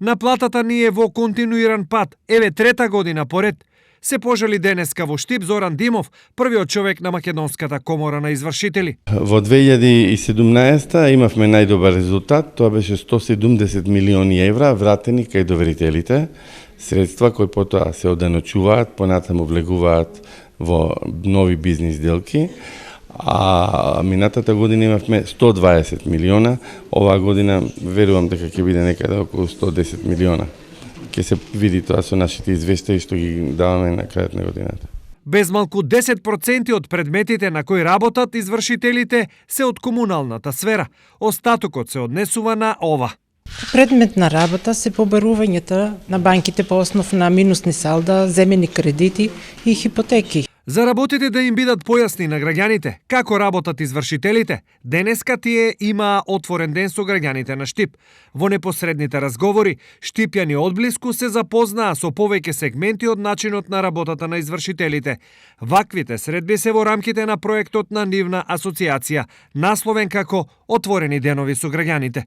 Наплатата ни е во континуиран пат, еве трета година поред, се пожали денеска во Штип Зоран Димов, првиот човек на Македонската комора на извршители. Во 2017 имавме најдобар резултат, тоа беше 170 милиони евра вратени кај доверителите, средства кои потоа се оданочуваат, понатаму влегуваат во нови бизнис делки, а минатата година имавме 120 милиона, оваа година верувам дека ќе биде некаде околу 110 милиона. Ќе се види тоа со нашите извештаи што ги даваме на крајот на годината. Безмалку 10% од предметите на кои работат извршителите се од комуналната сфера. Остатокот се однесува на ова. Предмет на работа се побарувањата на банките по основ на минусни салда, земени кредити и хипотеки. За работите да им бидат појасни на граѓаните како работат извршителите, денеска тие има отворен ден со граѓаните на Штип. Во непосредните разговори, штипјани одблиску се запознаа со повеќе сегменти од начинот на работата на извршителите. Ваквите средби се во рамките на проектот на нивна асоциација, насловен како Отворени денови со граѓаните.